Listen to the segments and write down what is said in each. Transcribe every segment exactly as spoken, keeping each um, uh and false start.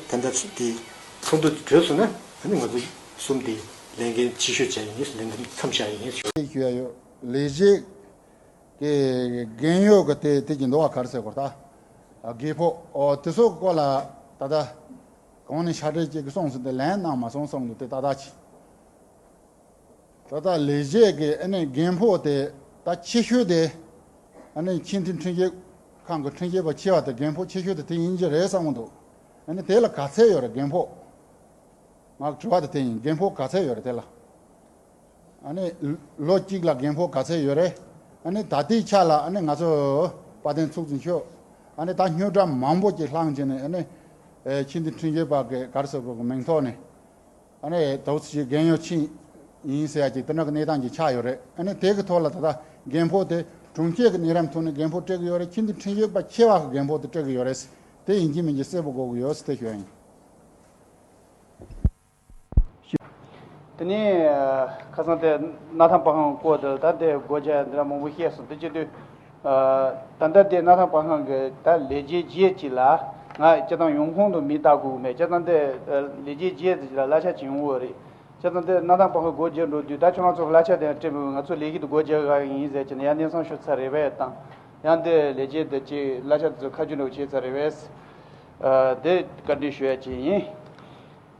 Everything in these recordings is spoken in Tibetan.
ད་ལྟ་དེ་ཚོགས་འདུ་གྲོལ་སོང་ན་ཨ་ནི་ང་ཚོ་གསུམ་དེ་ལས་འགན་ཕྱི་བཤོལ་བྱ་ཡིན། ལས་འགན་མཚམས་བཞག་ཡིན་ཞུ། ཞུ་ཡ་ཡོད། ལས་བྱེད་ཀྱི་རྒན་ཡོལ་གྱི་དེ་དེ་གྱི་འདུག་བ། ག་རེ་ཟེར་དགོས་རེད་ད། རྒས་ཕོགས་ཨོ་དེ་ཚོ་སྐོར་ལ་ད་ལྟ་གོང་ནས་ཕྱག་སྦྲེལ་ཅིག་གི་གསུངས་སོང་། དེ་ལན་གནང་མ་སོང་བསམ་འདུག་དེ་ཏག་ཏག་ཅིག་ད་ལྟ་ལས་བྱེད་ཀྱི་ཨ་ནི་རྒན་ཕོགས་དེ་ད་ཆེ་ཤོས་དེ་ཨ་ནི་ཆེས་མཐོའི་ཁྲིམས་ཞིབ་ཁང་གི་ཁྲིམས་ཞིབ་པ་ཆེ་བ་དེ་རྒན་ཕོགས་ཆེ་ཤོས་དེ་དེ་ཡིན་གྱི་རེད་བསམ་གྱི་འདུག་ཨ་ནི་དེ་ལ་ག་ཚད་ཡོད་རེད་རྒན་ཕོགས། ང་དྲི་བ་དེ་དེ་ཡིན། རྒན་ཕོགས་ག་ཚད་ཡོད་རེད་དེ་ལ། ཨ་ནི་ལོ་གཅིག་ལ་རྒན་ཕོགས་ག་ཚད་ཡོད་རེད། ཨ་ནི་ད་ལྟའི་ཆ་ལ་ཨ་ནི་ང་ཚོ་དཔལ་ལྡན་ཚོགས་གཙོ་མཆོག་ཨ་ནི་ད་རྙོག་དྲ་མང་པོ་ཅིག་བསླངས་བྱས་ནས་ཨ་ནི་ཨེ་ཆེས་མཐོའི་ཁྲིམས་ཞིབ་པ་གི་ག་རེ་ཟེར་དགོས་གི་མིང་ཐོག་ནས། ཨ་ནི་དོགས་ཀྱི་རྒན་ཡོལ་ཕྱིན་ཡིན་ཟེར་ཡ་ཅིག་དེ་འདྲ་གི་གནས་སྟངས་ཅིག་ཆགས་ཡོད་རེད། ཨ་ནི་དེ་གི་ཐོག་ལ་ད་ལྟ་རྒན་ཕོགས་དེ་གྲོང་ཁྱེར་གི་གནས་རིམ་ཐོག་ནས་རྒན་ཕོགས་སྤྲད་གི་ཡོད་རེད། ཆེས་མཐོའི་ཁྲིམས་ཞིབ་པ་ཆེ་བ་གི་རྒན་ཕོགས་དེ་སྤྲད་གི་ཡོད་རེད། དེ་ཡིན་གཅིག་མིན་གཅིག་གསལ་པོ་དགོས་གི་ཡོད་ཟེར་དེ་ཞུ་ཡ་ཡིན། དེ་ནས་ཁ་སང་དེ་གནའ་ཐང་པ་ཧང་སྐོར་དེ་ད་དེ་སྒོ་རྒྱག་འདི་འདྲ་མང་པོ་བཤད་སོང་། དེ་བྱེད་དུས་ད་ལྟ་དེ་གནའ་ཐང་པ་ཧང་གི་ད་ལས་བྱེད་བརྒྱད་ཅིག་ལ་ང་སྤྱིར་བཏང་ཡོང་ཁུངས་དུ་མི་ལྟ་དགོས་མེད། སྤྱིར་བཏང་དེ་ལས་བྱེད་བརྒྱད་ཅིག་ལ་གླ་ཆ་ཅིག་ཡོང་གི་ཡོད་རེད། སྤྱིར་བཏང་དེ་གནའ་ཐང་པ་ཧང་སྒོ་རྒྱག་འགྲོ་དུས་ད་ཁྱོད་རང་ཚོ་གི་གླ་ཆ་དེ་སྤྲད་མི་ང་ཚོ་ལས་ཀྱི་དུ་སྒོ་རྒྱག་ག་ཡིན་ཟེར་གྱི་ནས་ཡང་སྙན་སེང་ཞུ་ཚར་རེད་པས་དང་། ཡང་དེ་ལས་བྱེད་དེ་ཅིག་གླ་ཆ་དེ་ཚོ་ཁ་རྒྱུན་འགྲོ་བྱས་ཚར་རེད་པས། དེ་བཀའ་འདྲི་ཞུ་ཡ་ཅིག་ཡིན།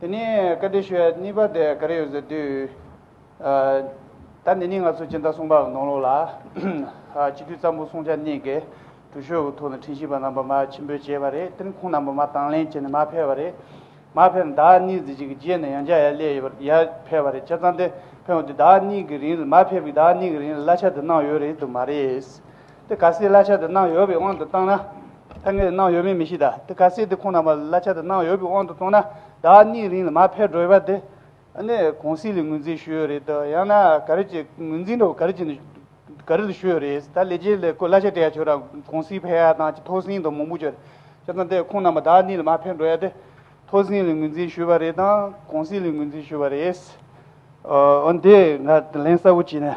དེ་ནས་བཀའ་འདྲི་ཞུ་ཡ་གཉིས་པ་དེ་ག་རེ་ཡོད་ཟེར་དུས། ད་འདི་ནས་ང་ཚོ་སྤྱི་ཟླ་གསུམ་པ་གི་ནང་ལོགས་ལ་སྤྱི་འཐུས་གཙང་པོ་སྲུང་བྱ་གཉིས་ཀྱི་གྲོས་ཆོད་ཀྱི་ཐོག་ནས་ཁྲིམས་ཞིབ་པ་རྣམ་པ་མར་ཆེན་པོས་བྱས་པ་རེད། དེ་ནས་ཁོང་རྣམ་པ་མར་དང་ལེན་བྱས་ནས་མར་ཕེབས་པ་རེད། མར་ཕེབས་ནས་ཟླ་བ་གཉིས་ཙམ་ཅིག་གི་རྗེས་ནས་ཡང་བསྐྱར་ཡར་སླེབས་ཡོད་པ་ཡར་ཕེབས་པ་རེད། བྱས་ཙང་དེ་ཕེབས་འོང་དུས་ཟླ་བ་གཉིས་ཀྱི་རིང་ལ་མར་ཕེབས་པའི་ཟླ་བ་གཉིས་ཀྱི་རིང་ལ་གླ་ཆ་དེ་གནང་ཡོད་རེད་དམ་མ་རེད། དེ་གལ་སྲིད་གླ་ཆ་དེ་གནང་ཡོད་པའི་དབང་དུ་བཏང་ན། ད་ངས་གནང་ཡོད་མེད་མི་ཤེས། ད་དེ་གལ་སྲིད་དེ་ཁོང་རྣམ་པ་གླ་ཆ་དེ་གནང་ཡོད་པའི་དབང་དུ་བཏང་ན་ཟླ་བ་གཉིས་རིང་ལ་མར་ཕེབས་འགྲོ་ཡོད་པ་དེ། ཨ་ནི་གུང་སྲིད་ལ་ངོས་འཛིན་ཞུས་ཡོད་རེད་དམ། ཡང་ན་ག་རེ་བྱས་ངོས་འཛིན་འགྲོ་ག་རེ་བྱས་ནས་ག་རེ་ལ་ཞུས་ཡོད་རེད། ད་ལས་བྱེད་ལ་ཁོ་གླ་ཆ་སྤྲད་ཡ་ཆོག་ར་གུང་སྲིད་ཕེབས་ཡ་དང་ཅིག་ཐོག་སེང་དང་མང་པོ་ཅིག་ཡོད་རེད། བྱས་ཙང་དེ་ཁོང་རྣམ་པ་ཟླ་བ་གཉིས་ལ་མར་ཕེབས་འགྲོ་ཡ་དེ། ཐོག་སེང་ལ་ངོས་འཛིན་ཞུས་པ་རེད་དམ་གུང་སྲིད་ལ་ངོས་འཛིན་ཞུས་པ་རེད། ཨ་འོ་འདི་ང་ལན་གསལ་པོ་བྱས་ནས་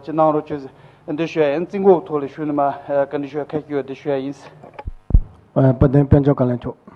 ཅིག་གནང་རོགས་བྱོས་ཟེར་འདི་ཞུ་ཡ་ཡིན། རྩིས་འགོ་ཐོག་ལ་ཞུས་ནས་མར་བཀའ་འདྲི་ཞུ་ཡ་ཁ་སྐྱེལ་བ་འདི་ཞུ་ཡ་ཡིན། དཔལ་ལྡན་དཔལ་འབྱོར་བཀའ་བློན་མཆོག